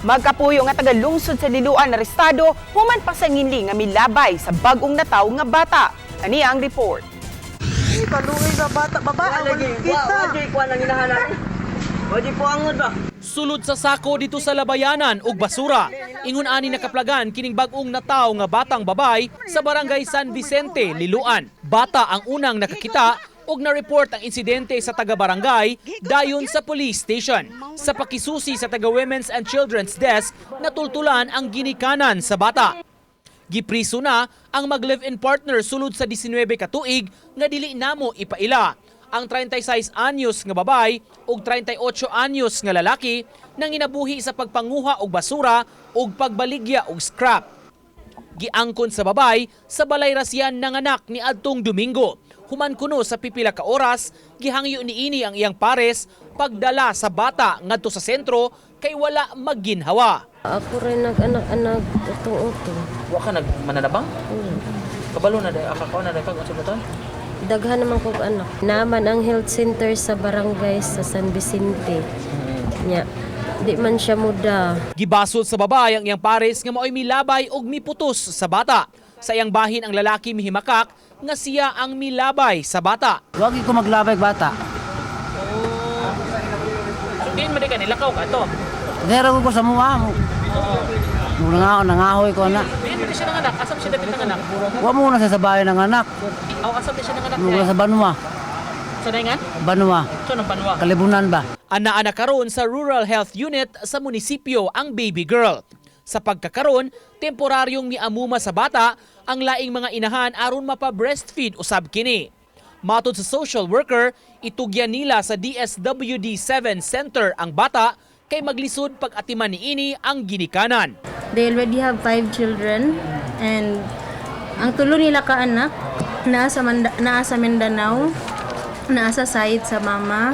Magkapuyo nga taga-lungsod sa Liloan arestado human pasanginli nga milabay sa bag-ong nataw nga bata. Ani ang report. Kaluoy sa bata, babae, wala kita. Sulod sa sako dito sa labayanan og basura. Ingon ani nakaplagan kining bag-ong nataw nga batang babay sa Barangay San Vicente, Liloan. Bata ang unang nakakita og na-report ang insidente sa taga-barangay dayon sa police station. Sa pakisusi sa taga Women's and Children's Desk, natultulan ang ginikanan sa bata. Gipriso na ang mag-live-in partner sulod sa 19 ka tuig nga dili namo ipaila. Ang 36 anyos nga babay ug 38 anyos nga lalaki nang inabuhi sa pagpanguha og basura ug pagbaligya og scrap. Giangkon sa babay sa balay rasian ng anak ni adtong Domingo. Human kuno sa pipila ka oras, gihangyo niini ang iyang pares pagdala sa bata ngadto sa sentro kay wala magginhawa. Ako rin nag-anak-anak utong-utong. Wa ka nagmananabang? Kabalo na akakaon na kag unsa ba? Daghan naman kog anak. Naman ang health center sa barangay sa San Vicente. Nya, di man siya muda. Gibasol sa babay ang iyang pares nga maoy milabay og miputos sa bata. Sa iyang bahin ang lalaki mihimakak nga siya ang milabay sa bata. Wag ko maglabay bata. So diin man ka nilakaw ka to. Pero ko sa mua mo. Nung nangahoy ko na. Diin man siya nanganak, asam siya dapit nanganak. Wa mo na sa bahay ng anak. Aw asam siya nanganak. Nung sa Banwa. Sa dayngan? Banwa. So nang banwa. Kalibunan ba? Ana-ana karon sa Rural Health Unit sa munisipyo ang baby girl. Sa pagkakaron, temporaryong miamuma sa bata ang laing mga inahan aron mapa-breastfeed usab kini. Matod sa social worker, itugyan nila sa DSWD 7 Center ang bata kay maglisod pag-atiman niini ang ginikanan. They already have five children and ang tulo nila ka anak naa sa Mindanao, naa sa side sa mama.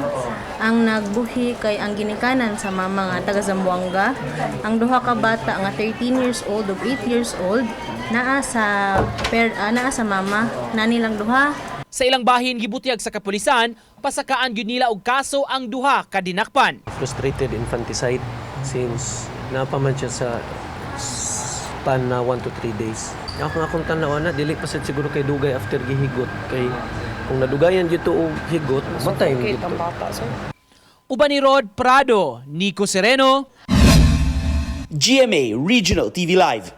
Ang nagbuhi kay ang ginikanan sa mama nga taga Zamboanga. Ang duha ka bata nga 13 years old ug 8 years old naa sa mama na nilang duha. Sa ilang bahin gibutyag sa kapulisan, pasakaan gyud nila og kaso ang duha ka dinakpan. Frustrated infanticide since napaman siya sa span na 1 to 3 days. Ako nga akong tanaw na dili pa sad siguro kay dugay after gihigot kay kung nadugayan dito og higot matay man dito. Uban ni Rod Prado, Nico Sereno, GMA Regional TV Live.